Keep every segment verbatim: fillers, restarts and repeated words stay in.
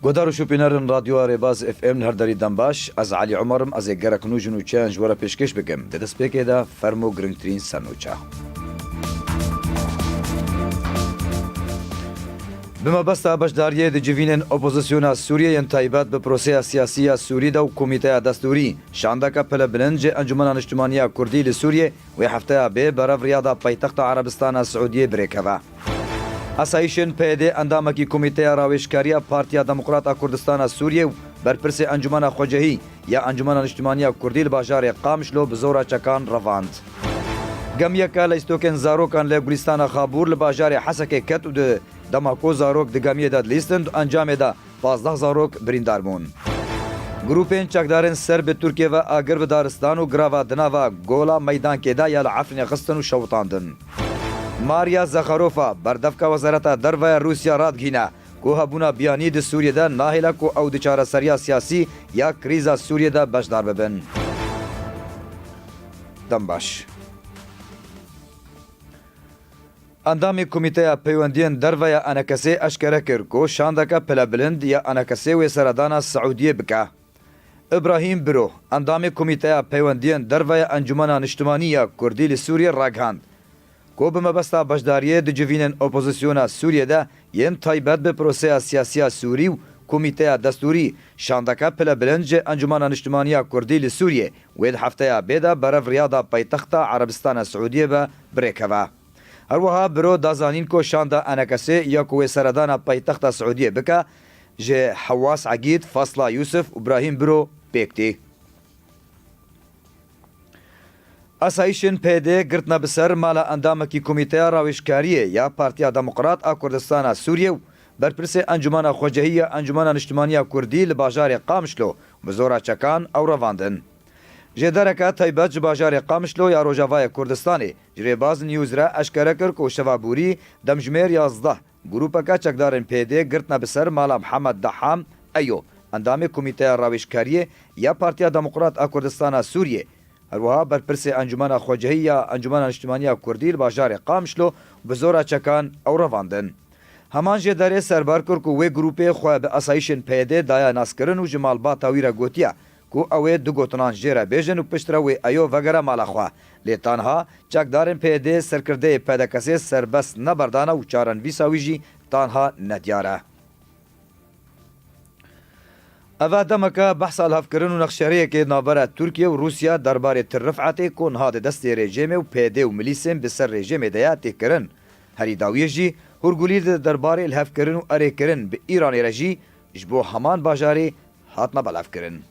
Guhdar û şopînerên Radyoya Rêbaz F M li her derî dem baş. Ez Elî Omer im, ez ê gerek nû ji nûçeyan ji we re pêşkêş bikim. Di destpêkê de fermo girîngtirîn sernûçe. Bi mebesta beşdariyê di civînên opozisyona Sûriyê yên taybet bi proseya siyasî ya Sûrî de û Komîteya Destûrî, şandeke pilebilind ji Encûmena Niştimanî ya Kurdî li Sûriyê wê hefteya bê berev Riyada paytexta Erebistana Siûdiyê birêkeve. Asayîşên P Y D endamekî Komîteya Rawêjkariya Partiya Demokrat a Kurdistana Sûriyê û berpirsê Encûmena Xwecehî ya Encûmena Niştimanî ya Kurdî li bajarê Qamişlo bi zora çekan revand. Gemiyeke leyîstokên zarokan li Gulîstana Xabûr li bajarê Hesekê ket û di dema ku zarok di gemiyê de dilîstin, di encamê de pazdeh zarok birîndar bûn. Grûpên çekdarên ser bi Tirkiyê ve agir bi daristan û girava di nava Gola Meydankê de ya li Efrînê xistin û şewitandin. Maria Zakharova, berdevka Wezareta Derve ya Rûsya radigihîne ku hebûna biyanî di Sûriyê de nahêle ku ew di çareseriya siyasî ya krîza Sûriyê de beşdar bibin. Dem baş. Endamê Komîteya Peywendiyên Derve ya Enekesê eşkere kir ku şandeke pilebilind ya Enekesê wê seredana Siûdiyê bike. Îbrahîm Biro, endamê Komîteya Peywendiyên Derve ya Encûmena Niştimanî ya Kurdî li Sûriyê, ragihand ku bi mebesta beşdariyê di civînên opozisyona Sûriyê de yên taybet bi proseya siyasî ya Sûrî û Komîteya Destûrî, şandeke pilebilind ji Encûmena Niştimanî ya Kurdî li Sûriyê wê di hefteya bê de berev Riyada paytexta Erebistana Siûdiyê ve birêkeve. Her wiha Biro da zanîn ku şanda Enekesê ya ku wê seredana paytexta Siûdiyê bike, ji Hewas Egîd, Fasla Yûsif û Brahîm Biro pêk tê. Asayîşên P Y D girtine bi ser mala endamekî Komîteya Rawêjkariyê ya Partiya Demokrat a Kurdistana Sûriyê û berpirsê Encûmena Xwecehî ya Encûmena Niştimanî ya Kurdî li bajarê Qamişlo bi zora çekan ew revandin. Jêdereke taybet ji bajarê Qamişlo ya Rojavayê Kurdistanê ji Rêbaz News re eşkere kir ku şeva borî demjimêr yazdeh grûpeke çekdarên P Y D girtine bi ser mala Mihemed Deham Eyo, endamê Komîteya Rawêjkariyê ya Partiya Demokrat a Kurdistana Sûriyê, her wiha berpirsê Encûmena Xwecehî ya Encûmena Niştimanî ya Kurdî li bajarê Qamişlo bi zora çekan ew revandin. Heman jêderê serbar kir ku wê grûpê xwe bi asayîşên P Y D daye naskirin û ji malbata wî re gotiye ku ew ê du gotinan jê re bêjin û piştre wê Eyo vegere mala xwe. Lê tanha çekdarên P Y D serkirdeyê P D K S serbest neberdane û çarenivîsa wî jî tanha nediyar e. Eve demeke behsa lihevkirin û nexşerêyekê navbera Tirkiye û Rûsya derbarê Til Rifetê ku niha di destê rejêmê û P Y D û milîsên bi ser rejêmê de ye tê kirin. Herî dawiyê jî hûrgulî di derbarê lihevkirin û erêkirin bi Îranê re jî ji bo heman bajarê hatine belavkirin.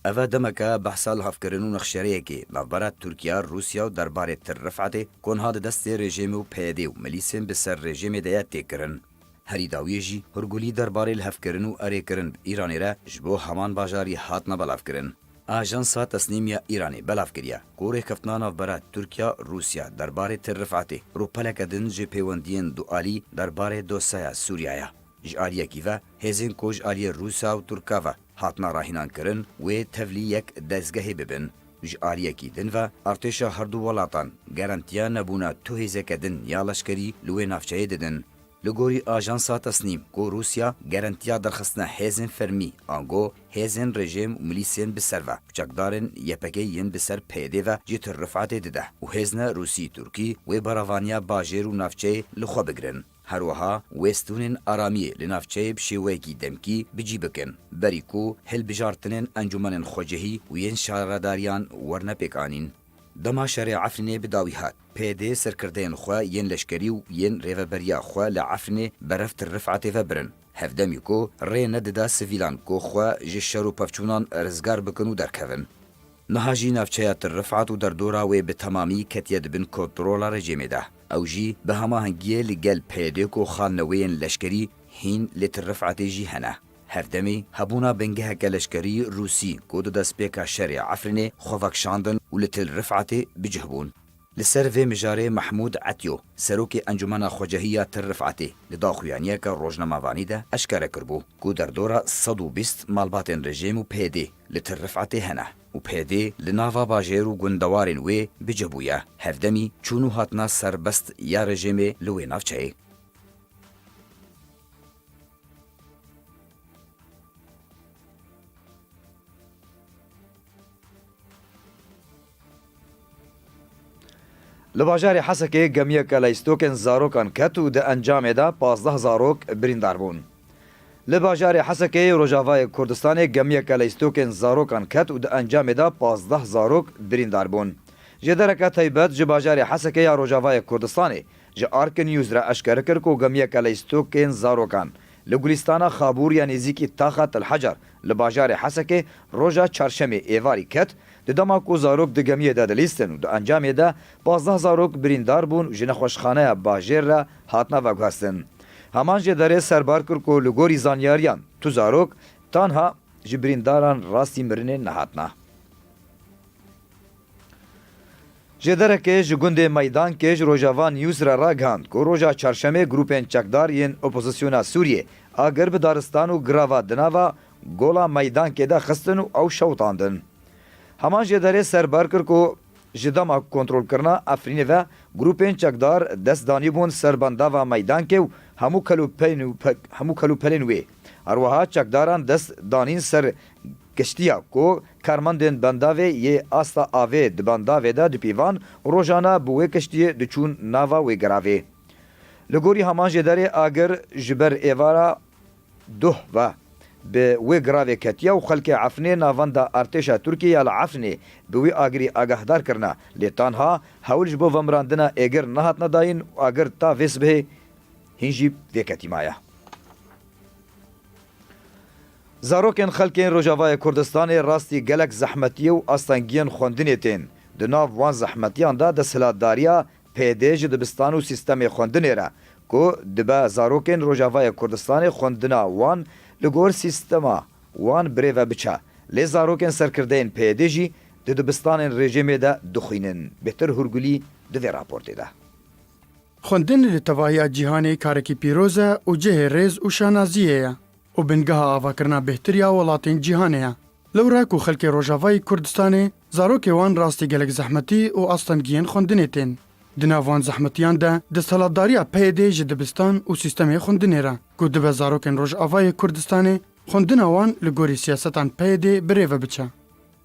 Eve demeke behsa lihevkirin û nexşerêyekê navbera Tirkiye, Rûsya û derbarê Til Rifetê ku niha di destê rejêmê û P Y D û milîsên bi ser rejêmê de ye tê kirin. Herî dawiyê jî hûrgulî derbarê lihevkirin û erêkirin bi Îranê re ji bo heman bajarî hatine belavkirin. Ajansa Tesnîm ya Îranê belav kiriye ku rêkeftina navbera Tirkiye, Rûsya derbarê Til Rifetê rûpeleke din ji pêwendiyên dualî derbarê dosyaya Sûriye ye. Ji aliyekî ve hêzên ku ji aliyê Rûsa û Tirka ve hatine rahînankirin wê tevlî yek dezgehê bibin. Ji aliyekî din ve artêşa herdu welatan garantiya nebûna tu hêzeke din ya leşkerî li wê navçeyê didin. Li gorî Ajansa Tesnîm ku Rûsya garantiya derxistina hêzên fermî ango hêzên rejîm û milîsên bi ser ve û çekdarên Y P G yên bi ser P Y D ve ji Til Rifetê dide û hêzne Rûsî-Tirkî wê berevaniya bajêr û navçeyê li xwe bigirin. Her wiha wê stûnên aramiyê li navçeyê bi şêweyekî demkî bi cî bikin, berî ku hilbijartinên encûmenên xwecihî û yên şaredariyan werne pêkanîn. Dema şerê Efrînê bi dawî hat, P Y D serkirdeyên xwe yên leşkerî û yên rêveberiya xwe li Efrînê berev Til Rifetê ve birin. Hevdemî ku rê nedida sivîlan ku xwe ji şer û pevçûnan rizgar bikin û derkevin. Niha jî navçeya Til Rifet û derdora wê bi temamî ketiye di bin kontrola rejîmê de. Ew jî bi hemahengiyê li gel P Y D ku xanine wê yên leşkerî hîn li Til Rifetê jî hene. Hevdemî hebûna bingeheke leşkerî Rûsî ku di destpêka şerê Efrînê xwe vekişandin û li Til Rifetê bi cih bûn. Li ser vê mijarê Mehmûd Etyo, serokê Encûmena Xwecehî ya Til Rifetê, di daxuyaniyeke rojnamevanî de eşkere kiribû ku derdora sed û bîst malbatên rejîm û P Y D li Til Rifetê hene û P Y D li nava bajêr û gundewarên wê bi cih bûye. Hevdemî çûn û hatina serbest ya rejîmê li wê navçeyê. Li bajarê Hesekê gemiyeke leystokên zarokan ket û di encamê de pazdeh zarok birîndar bûn. Li bajarê Hesekê yê Rojavayê Kurdistanê gemiyeke leystokên zarokan ket û di encamê de pazdeh zarok birîndar bûn. Jêdereke taybet ji bajarê Hesekê ya Rojavayê Kurdistanê ji Ark News re eşkere kir ku gemiyeke leystokên zarokan li Gulîstana Xabûr ya nêzîkî taxa Til Hecer li bajarê Hesekê roja çarşemê êvarî ket, di dema ku zarok di gemiyê de dilîstin û di encamê de pazdeh zarok birîndar bûn û ji nexweşxaneya bajêr re hatine veguhestin. Heman jêderê serbar kir ku li gorî zanyariyan tu zarok tanha ji birîndaran rastî mirinê nehatine. Jêderekê ji gundê Meydankê ji Rojava News re ragihand ku roja çarşemê grûpên çekdar yên opozisyona Sûriyê agir bi daristan û girava di nava gola Meydankê de xistin û ew şewitandin. Heman jêderê serbar kir ku ji dema kontrolkirina Efrînê ve grûpên çekdar dest danîbûn ser bendava Meydankê û hemû kelûpelên û pe-, hemû kelûpelên wê. Her wiha çekdaran dest danîn ser kiştiya ku karmendên bendavê yê asta avê di bendavê de dipîvan û rojane bi wê kiştiyê diçûn nava wê giravê. Li gorî heman jêderê agir ji ber êvara duh ve bi wê giravê ketiye û xelkê Efrînê navenda artêşa Tirkiyê ya li Efrînê bi wî agirî agahdar kirine, lê tanha hewl ji bo vemirandina êgir nehatine dayîn û agir ta vê sibehê hîn jî vê ketî maye. Zarokên xelkên Rojavayê Kurdistanê rastî gelek zehmetiyê û astengiyên xwendinê tên. Di nav wan zehmetiyan de desthilatdariya P Y D ji dibistan û sîstemê xwendinê re ku dibe zarokên Rojavayê Kurdistanê xwendina wan li gor sîstema wan birêve biçe. Lê zarokên serkirdeyên P Y D jî di dibistanên rejîmê de dixwînin. Bêhtir Hurgulî di vê raportê de. Xwendin li tevahiya cîhanê karekî pîroz e û cihê rêz û şanaziyê ye û bingeha avakirina bêhtir ya welatên cîhanê ye. Lewra ku xelkê Rojavayê Kurdistanê zarokê wan rastî gelek zehmetî û astengiyên xwendinê tên. Di nav wan zehmetiyan de desthilatdariya P Y D ji dibistan û sîstemê xwendinê re ku dibe zarokên Rojavayê Kurdistanê xwendina wan li gorî siyasetan P Y D birêve biçe.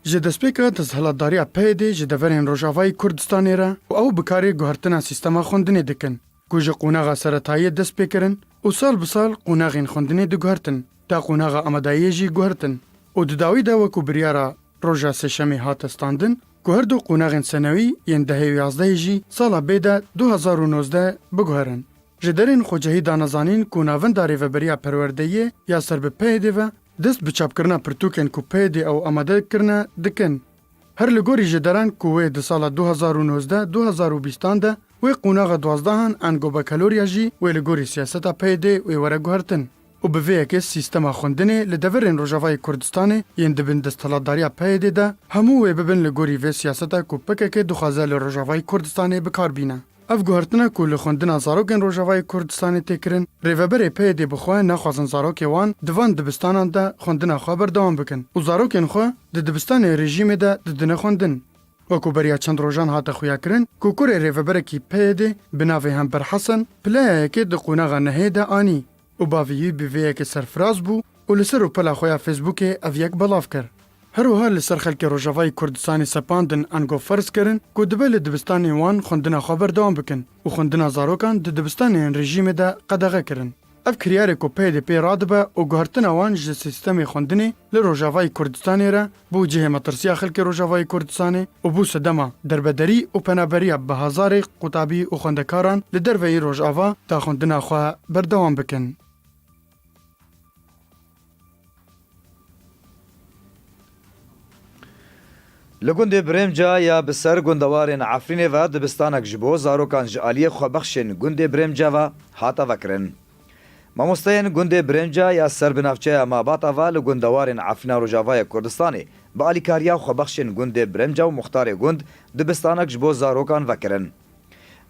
Ji destpêka desthilatdariya P Y D ji deverên Rojavayê Kurdistanê re û ew bi karê guhertina sîstema xwendinê dikin, ku ji qonaxa seretayê dest pê kirin û sal bi sal qonaxên xwendinê diguhertin, ta qonaxa amadayiyê jî guhertin û di dawî de wekû biryara roja sêşemê hate standin, ku her du qonaxên senewî yên dehê û yazdehê jî sala bê de du hezar û nozdeh biguherin. Ji derên xwecihî dane zanîn ku navenda Rêveberiya Perwerdeyiyê ya ser bi P Y D ve dest bi çapkirina pirtûkên ku P Y D ew amade kirine dikin. Her li gorî ji deran ku wê di sala du hezar û nozdeh du hezar û bîstan de wê qonaxa duwazdehan ango bakalorya jî wê li gorî siyaseta P Y D wê were guhertin û bi vê yekê sîstema xwendinê li deverên Rojavayê Kurdistanê yên di bin desthilatdariya P Y D de hemû wê bibin li gorî vê siyaseta ku P K K dixwaze li Rojavayê Kurdistanê bi kar bîne. Ev guhertina ku li xwendina zarokên Rojavayê Kurdistanê tê kirin, rêveberê P Y D bi xwe naxwazin zarokê wan di van dibistanan de xwendina xwe berdewam bikin û zarokên xwe di dibistanê rejîmê de didine xwendin. Wekû beriya çend rojan hate xuyakirin ku kurê rêveberekî P Y D bi navê Hember Hesen pileya yekê di qonaxa nehê de anî û bavê wî bi vê yekê serfiraz bû û li ser rûpela xwe ya Facebookê ev yek belav kir. Her wiha li ser xelkê Rojavayê Kurdistanê sepandin ango ferz kirin ku dibe li dibistanên wan xwendina xwe berdewam bikin û xwendina zarokan di dibistanên rejîmê de qedexe kirin. Ev kiryarê ku P Y D pê radibe û guhertina wan ji sîstemê xwendinê li Rojavayê Kurdistanê re bû cihê metirsiya xelkê Rojavayê Kurdistanê û bû sedema derbederî û penaberiya bi hezarê qutabî û xwendekaran li derveyî Rojava ta xwendina xwe berdewam bikin. Li gundê Birêmca ya bi ser gundewarên Efrînê ve dibistanek ji bo zarokan ji aliyê xwebexşên gundê Birêmca ve hate vekirin. Mamosteyên gundê Birêmca ya ser bi navçeya Mabata ve li gundewarên Efrîna Rojavayê Kurdistanê bi alîkariya xwebexşên gundê Birêmca û muxtarê gund dibistanek ji bo zarokan vekirin.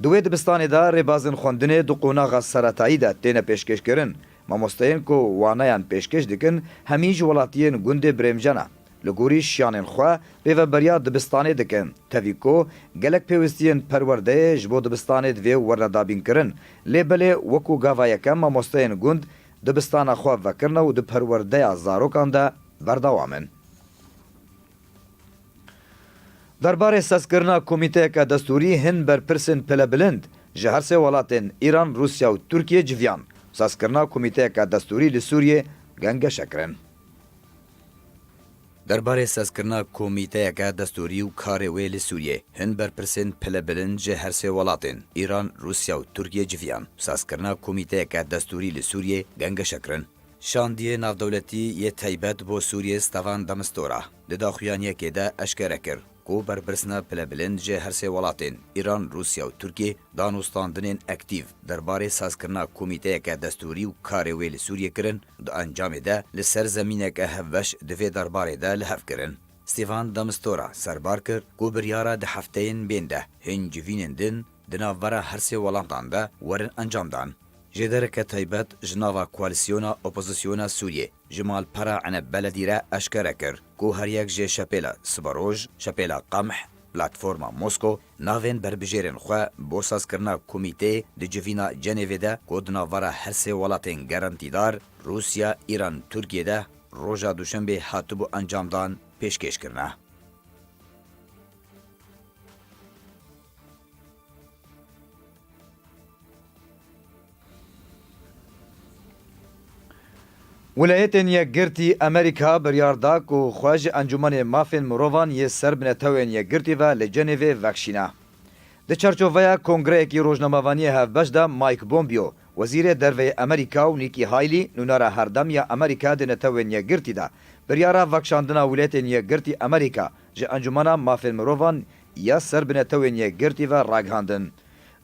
Di wê dibistanê de rêbazên xwendinê di qonaxa seretayî de têne pêşkêşkirin. Mamosteyên ku waneyan pêşkêş dikin, hemî ji welatiyên gundê Birêmca ne. Li gorî şiyanên xwe rêveberiya dibistanê dikin. Tevî ku gelek pêwistiyên perwerdeyê ji bo dibistanê divê werne dabînkirin. Lê belê wekû gava yekem mamosteyên gund dibistana xwe vekirine û di perwerdeya zarokan de berdewam in. Derbarê sazkirina komîteyeke destûrî hin berpirsên pilebilind ji her sê welatên Îran, Rûsya û Tirkiye civiyan. Sazkirina komîteyeke destûrî li Sûriyê gengeşe kirin. Derbarê sazkirina komîteyeke destûrî û karê wê li Sûriyê hin berpirsên pilebilind ji her sê welatên Îran, Rûsya û Tirkiye civiyan. Sazkirina komîteyeke destûrî li Sûriyê gengeşe kirin. Şandiyê navdewletî yê taybet bo Sûriyê Stefan de Mistura di daxuyaniyekê de eşkere kir ku berpirsina pilebilind ji her sê welatên Îran, Rûsya û Tirkiyê danûstandinên aktîf derbarê sazkirina komîteyeke destûrî û karê wê li Sûriyê kirin û di encamê de li ser zemîneke hevbeş di vê derbarê de li hev kirin. Stefan de Mistura serbar kir ku biryara di hefteyên bên de hin civînên din di navbera her sê welatan de werin encamdan. Jêdereke taybet ji nava Koalîsyona Opozisyona Sûriyê ji malpera Eneb Beledî re eşkere kir ku her yek ji Şepêla Siberoj, Şepêla Qemh, Platforma Mosko navên berbijêrên xwe bo sazkirina komîteyê di civîna Cenêvê de ku di navbera her sê welatên gerantîdar Rûsya, Îran, Tirkiye de roja Duşembê hatibû encamdan pêşkêş kirine. Wilayetên Yekgirtî Amerîka biryar da ku xwe ji Encûmenê Mafên Mirovan yê ser bi Netewên Yekgirtî ve li Cenêvê vekişîne. Di çarçoveya kongreyekî rojnamevaniyê hevbeş de Mike Pompeo, Wezîrê Derve yê Amerîka û Nikki Haley, nûnera herdem ya Amerîka di Netewên Yekgirtî de biryara vekişandina Wilayetên Yekgirtî Amerîka ji Encûmena Mafên Mirovan ya ser bi Netewên Yekgirtî ve ragihandin.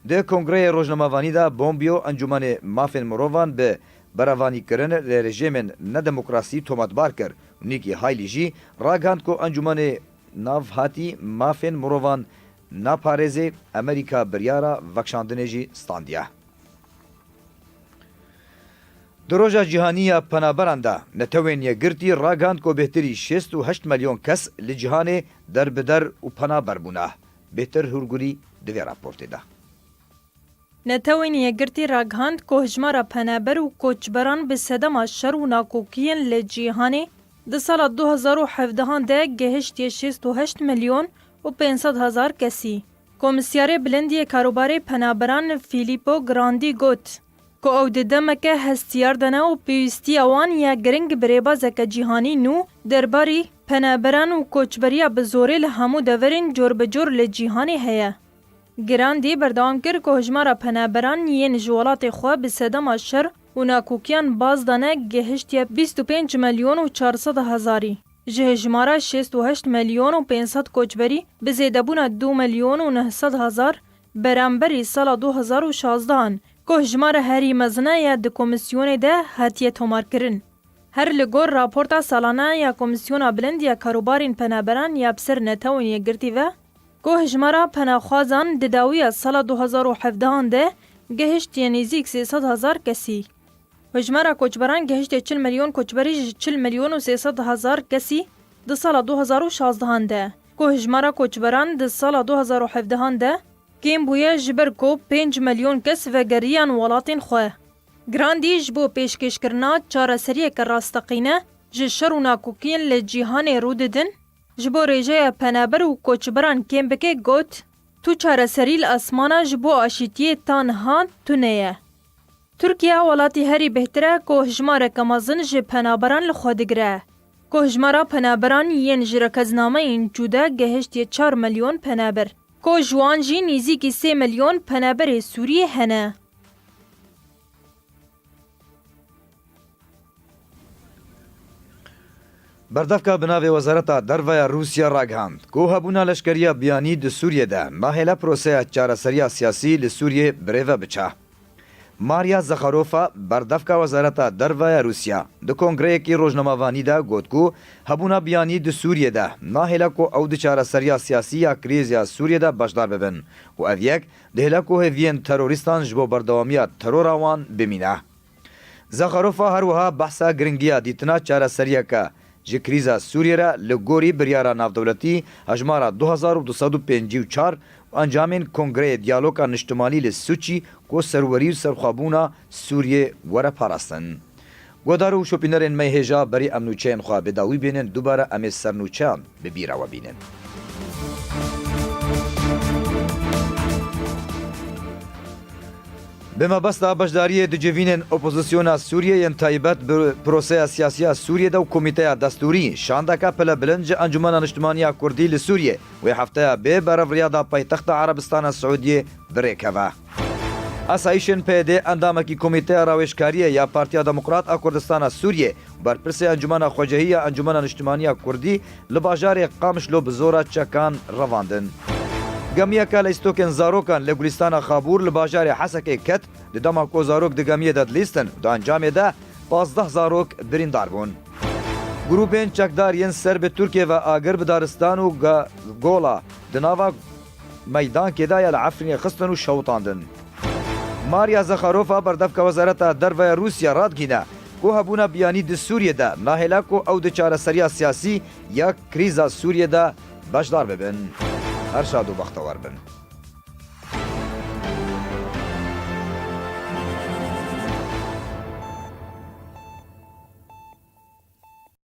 Di kongreyê rojnamevanî de Pompeo Encûmenê Mafên Mirovan bi berevanîkirin li rejîmên nedemokrasî tometbar kir û Nikki Haley jî ragihand ku Encûmenê Navhatî Mafên Mirovan naparêzê, Amerîka biryara vekişandinê jî standiye. Di Roja Cîhanî ya Penaberan de, Netewên Yekgirtî ragihand ku bêhtirî şêst û heşt milyon kes li cîhanê derbider û penaber bûne. Bêhtir hûrgulî di vê raportê de. Netewên Yekgirtî ragihand ku hijmara penaber û koçberan bi sedema şer û nakokiyên li cîhanê di sala du hezar û hevdehan de gihiştiye şêst û heşt milyon û pênc sed hezar kesî. Komîsyarê Bilind yê Karûbarê Penaberan Filippo Grandi got ku ew di demeke hestiyar de ne û pêwîstiya wan ya giring bi rêbazeke cîhanî nû derbarî penaberan û koçberiya bi zorê li hemû deverên cor bi cor li cîhanê heye. Grandi berdewam kir ku hijmara penaberan yên ji welatê xwe bi sedema şer û nakokiyan baz dane gihiştiye bîst û pênc milyon û çar sed hezarî. Ji hijmara şêst û heşt milyon û pênc sed koçberî bi zêdebûna du milyon û neh sed hezar beramberî sala du hezar û şazdehan ku hijmara herî mezin e ya di komîsyonê de hatiye tomarkirin. Her li gor raporta salane ya Komîsyona Bilind ya Karûbarên Penaberan ya bi ser Netewên Yekgirtî ve, ku hijmara penaxwazan di dawiya sala du hezar û hevdehan de gihiştiye nêzîk sê sed hezar kesî. Hijmara koçberan gihiştiye çil milyon koçberî ji çil milyon û sê sed hezar kesî di sala du hezar û şazdehan de, ku hijmara koçberan di sala du hezar û hevdehan de kêm bûye, ji ber ku pênc milyon kes vegeriyan welatên xwe. Grandî ji bo pêşkêşkirina çareseriyeke rasteqîne ji şer û nakokiyên li cîhanê rû didin, ji bo rêjeya penaber û koçberan kêm bike, got, Tu çareserî li esmana ji bo aşîtiyê ta niha tune ye. Tirkiye welatî herî bêhtir e ku hijmareke mezin ji penaberan li xwe digire. Ku hijmara penaberan yên ji rêkeznameyên cuda gehiştiye çar milyon penaber. Ku ji wan jî nêzîkî sê milyon penaberê Sûriyê hene. Berdevka bi navê Wezareta Derve ya Rûsya ragihand ku hebûna leşkeriya biyanî di Sûriyê de nahêle proseya çareseriya siyasî li Sûriyê birêve biçe. Maria Zakharova, berdevka Wezareta Derve ya Rûsya, di kongreyekî rojnamevanî de got ku hebûna biyanî di Sûriyê de nahêle ku ew di çareseriya siyasî ya krîza Sûriyê de beşdar bibin û ev yek dihêle ku hêviyên terorîstan ji bo berdewamiya terora wan bimîne. Zakharova her wiha behsa giringiya dîtina çareseriyeke ji krîza Sûriyê re li gorî biryara navdewletî hejmara du hezar û du sed û pêncî û çar û encamên Kongreyê Diyaloga Niştimanî li Sûçî ku serwerî û serxwebûna Sûriyê were parastin. Guhdar û şopînerên me hêja berî em nûçeyên xwe bi dawî bînin, dubare em ê ser nûçeyan bi bîra we bînin. Bi mebesta beşdariyê di civînên opozisyona Sûriyê yên taybet bi proseya siyasî ya Sûriyê de û Komîteya Destûrî, şandeke pilebilind ji Encûmena Niştimanî ya Kurdî li Sûriyê wê hefteya bê berevriya da paytexta Erebistana Siûdiyê bi rê keve. Asayîşên P Y D endamekî Komîteya Rawêjkariyê ya Partiya Demokrat a Kurdistana Sûriyê û berpirsê Encûmena Xwecehî ya Encûmena Niştimanî ya Kurdî li bajarê Qamişlo bi zora çekan revandin. Gemiyeke leyistokên zarokan li Gulîstana Xabûr li bajarê Hesekê ket, di dema ku zarok di gemiyê de dilîstin û di encamê de pazdeh zarok birîndar bûn. Grûpên çekdar yên ser bi Tirkiyê ve agir bi daristan û ga-, gola di nava meydankê de ya li Efrînê xistin û şewitandin. Maria Zakharova, berdevka Wezareta Derve ya Rûsya, radgîne ku hebûna biyanî di Sûriyê de nahêle ku ew di çareseriya siyasî ya krîza Sûriyê de beşdar bibin. Her şad û bextewar bin.